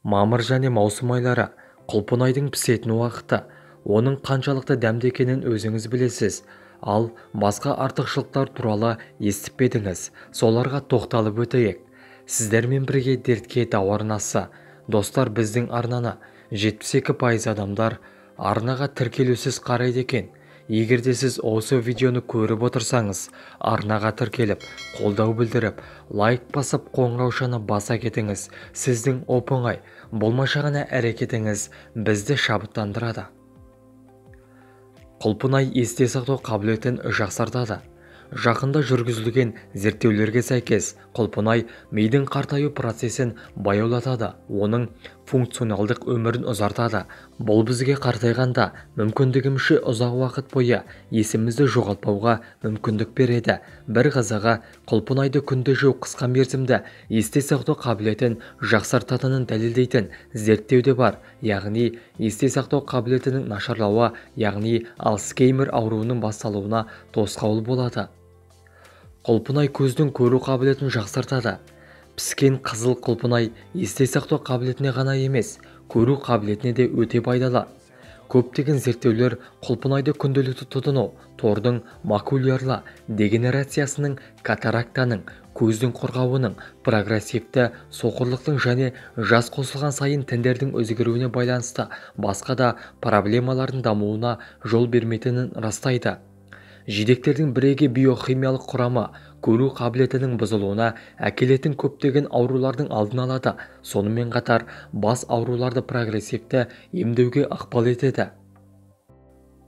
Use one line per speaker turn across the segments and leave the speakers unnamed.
Мамыр және маусым айлары құлпынайдың пісетін уақыты. Оның қаншалықты дәмді екенін өзіңіз білесіз. Ал басқа артықшылықтар туралы естіп пе едіңіз? Соларға тоқталып өтейік. Сіздермен бірге Дертке дауа арнасы. Достар, біздің арнаны 72% адамдар арнаға тіркелусіз қарайды екен. Егер де сіз осы видеоны көріп отырсаңыз, арнаға тіркеліп, қолдау білдіріп, лайк басып, қоңыраушаны баса кетіңіз. Сіздің оп-оңай, болмашы ғана әрекетіңіз бізді шабыттандырады. Құлпынай есте сақтау қабілетін жақсартады. Жақында жүргізілген зерттеулерге сәйкес, құлпынай мидың қартаю процесін баяулатады, оның функционалдық өмірін ұзартады. Бұл бізге қартайғанда мүмкіндігімше ұзақ уақыт бойы есімізді жоғалтпауға мүмкіндік береді. Бір қызығы, құлпынайды күнде жеу қысқа мерзімді есте сақтау қабілетін жақсартатынын дәлелдейтін зерттеу де бар. Яғни есте сақтау қабілетінің нашарлауы, яғни Альцгеймер ауруының басталуына тосқауыл болады. Құлпынай көздің көру қабілетін жақсартады. Піскен қызыл құлпынай есте сақтау қабілетіне ғана емес, көру қабілетіне де өте пайдалы. Көптеген зерттеулер құлпынайды күнделікті тұтыну тордың макулярлы дегенерациясының, катарактаның, көздің құрғауының, прогрессивті соқырлықтың және жас қосылған сайын тіндердің өзгеруіне байланысты басқа да проблемалардың дамуына жол бермейтінін растайды. Жидектердің бірегей биохимиялық құрамы көру қабілетінің бұзылуына әкелетін көптеген аурулардың алдын алады, сонымен қатар бас ауруларды прогрессивті емдеуге ықпал етеді.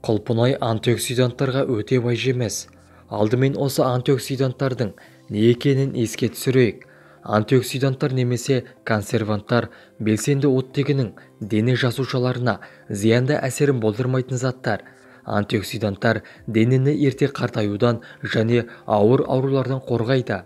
Құлпынай антиоксиданттарға өте бай жеміс. Алдымен осы антиоксиданттардың не екенін еске түсірейік. Антиоксиданттар немесе консерванттар белсенді оттегінің дене жасушаларына зиянды әсерін болдырмайтын заттар. Антиоксиданттар денені ерте қартаюдан және ауыр аурулардан қорғайды.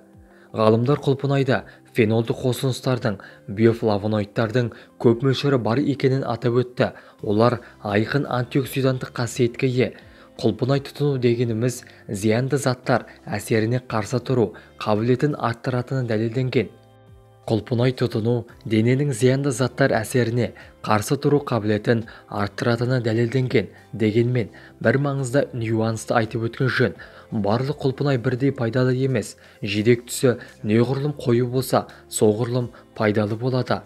Ғалымдар құлпынайда фенолдық қосылыстардың, биофлавоноидтардың көп мөлшері бар екенін атап өтті. Олар айқын антиоксиданттық қасиетке ие. Құлпынай тұтыну дегеніміз зиянды заттар әсеріне қарсы тұру қабілетін арттыратыны дәлелденген. Құлпынай тұтыну дененің зиянды заттар әсеріне қарсы тұру қабілетін арттыратыны дәлелденген. Дегенмен, бір маңызды нюансты айтып өткен жөн. Барлық құлпынай бірдей пайдалы емес. Жидек түсі неғұрлым қою болса, соғұрлым пайдалы болады.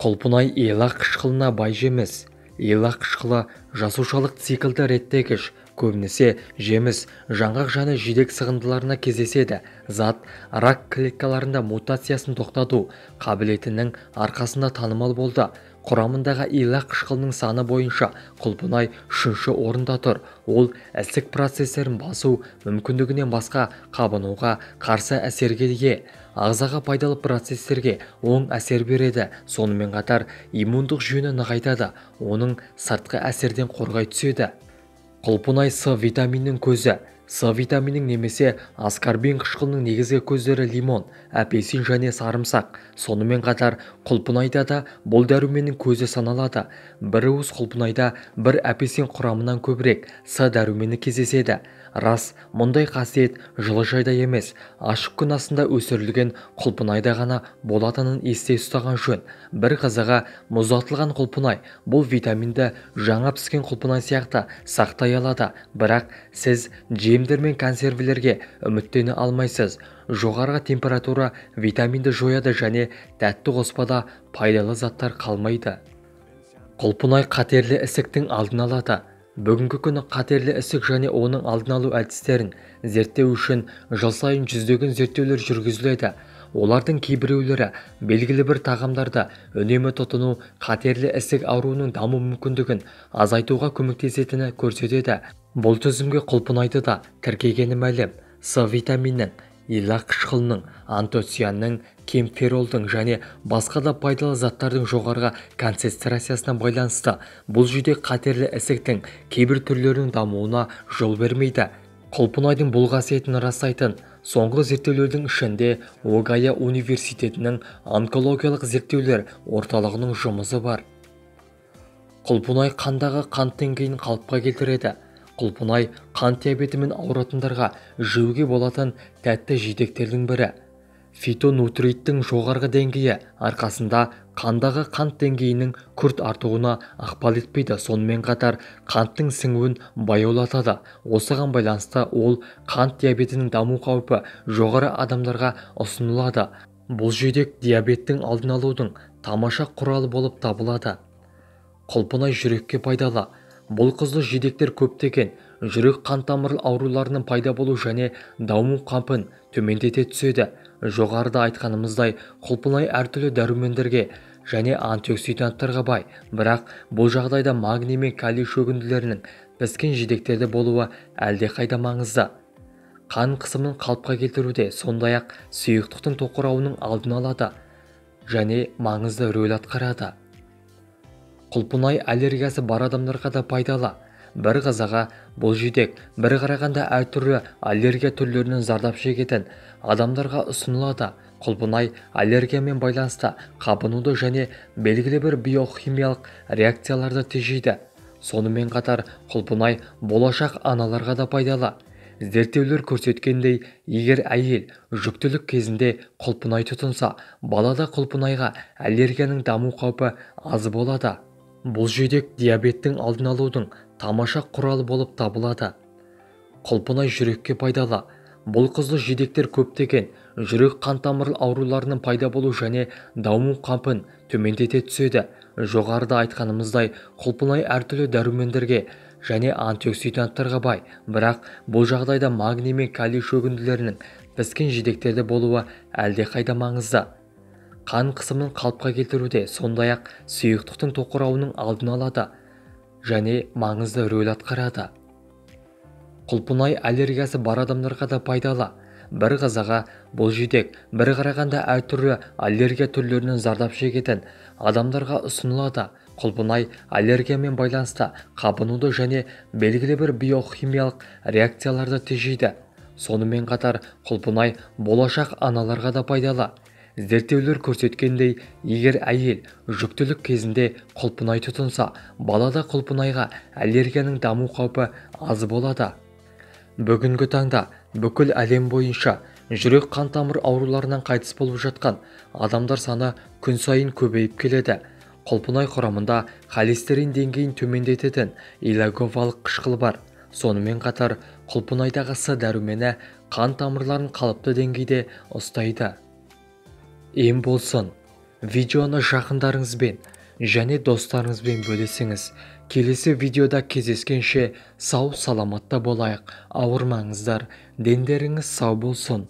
Құлпынай елақ қышқылына бай жеміс. Елақ қышқылы жасушалық циклді реттегіш, көбінесе жеміс, жаңғақ және жидек сығындыларына кездеседі. Зат рак клеткаларында мутациясын тоқтату қабілетінің арқасында танымал болды. Құрамындағы елақ қышқылының саны бойынша құлпынай үшінші орында тұр. Ол ісік процестерін басу мүмкіндігінен басқа қабынуға қарсы әсерге ие. Ағзаға пайдалы процестерге оң әсер береді, сонымен қатар иммундық жүйені нығайтады, оның сыртқы әсерден қорғай түседі. Құлпынай С витаминінің көзі. С витаминінің немесе аскорбин қышқылының негізгі көздері лимон, апельсин және сарымсақ. Сонымен қатар құлпынайда да бұл дәруменнің көзі саналады. Бір уыс құлпынайда бір апельсин құрамынан көбірек С дәрумені кездеседі. Рас, мұндай қасиет жылыжайда емес, ашық күн астында өсірілген құлпынайда ғана болатынын есте ұстаған жөн. Бір қызығы, мұздатылған құлпынай бұл витаминді жаңа піскен құлпынай сияқты сақтай алады, бірақ сіз джемдер мен консервілерге үміттене алмайсыз. Жоғарғы температура витаминді жояды және тәтті қоспада пайдалы заттар қалмайды. Құлпынай қатерлі ісіктің алдын алады. Бүгінгі күні қатерлі ісік және оның алдын алу әдістерін зерттеу үшін жыл сайын жүздеген зерттеулер жүргізіледі. Олардың кейбіреулері белгілі бір тағамдарды үнемі тұтыну қатерлі ісік ауруының даму мүмкіндігін азайтуға көмектесетіні көрсетеді. Бұл тізімге құлпынайды да тіркегені мәлім. С витаминінің, елақ қышқылының, антоцианның, кемферолдың және басқа да пайдалы заттардың жоғарғы концентрациясына байланысты бұл жүйде қатерлі ісіктің кейбір түрлерінің дамуына жол бермейді. Құлпынайдың бұл қасиетін растайтын соңғы зерттеулердің ішінде Огайо университетінің онкологиялық зерттеулер орталығының жұмысы бар. Құлпынай қандағы қант деңгейін қалыпқа келтіреді. Құлпынай қант диабетімен ауыратындарға жеуге болатын тәтті жидектердің бірі. Фитонутриттің жоғарғы деңгейі арқасында қандағы қант деңгейінің күрт артуына ықпал етпейді, сонымен қатар қанттың сіңуін баяулатады. Осыған байланысты ол қант диабетінің даму қаупі жоғары адамдарға ұсынылады. Бұл жидек диабеттің алдын алудың тамаша құралы болып табылады. Құлпынай жүрекке пайдалы. Бұл қызыл жидектер көптеген жүрек қан тамыр ауруларының пайда болу және даму қаупін төмендете түседі. Жоғарыда айтқанымыздай, құлпынай әртүрлі дәрумендерге және антиоксиданттарға бай, бірақ бұл жағдайда магний мен калий шөгінділерінің піскен жидектерде болуы әлдеқайда маңызды. Қан қысымын қалыпқа келтіруде, сондай-ақ сұйықтықтың тоқырауының алдын алады және маңызды рөл атқарады. Құлпынай аллергиясы бар адамдарға да пайдалы. Бір қызығы, бұл жидек бір қарағанда әртүрлі аллергия түрлерінен зардап шегетін адамдарға ұсынылады. Құлпынай аллергиямен байланысты қабынуды және белгілі бір биохимиялық реакцияларды тежейді. Сонымен қатар құлпынай болашақ аналарға да пайдалы. Зерттеулер көрсеткендей, егер әйел жүктілік кезінде құлпынай тұтынса, балада құлпынайға аллергияның даму қаупі аз болады. Бұл жидек диабеттің алдын алудың тамаша құралы болып табылады. Құлпынай жүрекке пайдалы. Бұл қызыл жидектер көптеген жүрек қан тамыр ауруларының пайда болу және даму қаупін төмендете түседі. Жоғарыда айтқанымыздай, құлпынай әртүрлі дәрумендерге және антиоксиданттарға бай, бірақ бұл жағдайда магний мен калий шөгінділерінің піскен жидектерде болуы әлдеқайда маңызды. Қан қысымын қалыпқа келтіруде, сондай-ақ сұйықтықтың тоқырауының алдын алады және маңызды рөл атқарады. Құлпынай аллергиясы бар адамдарға да пайдалы. Бір қызығы, бұл жидек бір қарағанда әртүрлі аллергия түрлерінен зардап шегетін адамдарға ұсынылады. Құлпынай аллергиямен байланысты қабынуды және белгілі бір биохимиялық реакцияларды тежейді. Сонымен қатар құлпынай болашақ аналарға да пайдалы. Зерттеулер көрсеткендей, егер әйел жүктілік кезінде құлпынай тұтынса, балада құлпынайға аллергияның даму қаупі аз болады. Бүгінгі таңда бүкіл әлем бойынша жүрек қан тамыр ауруларынан қайтыс болып жатқан адамдар саны күн сайын көбейіп келеді. Құлпынай құрамында холестерин деңгейін төмендететін элаговалық қышқыл бар. Сонымен қатар құлпынайдағы С дәрумені қан тамырларын қалыпты деңгейде ұстайды. Ем болсын. Видеоны жақындарыңызбен және достарыңызбен бөлісіңіз. Келесі видеода кездескенше сау саламатта болайық. Ауырмаңыздар, дендеріңіз сау болсын.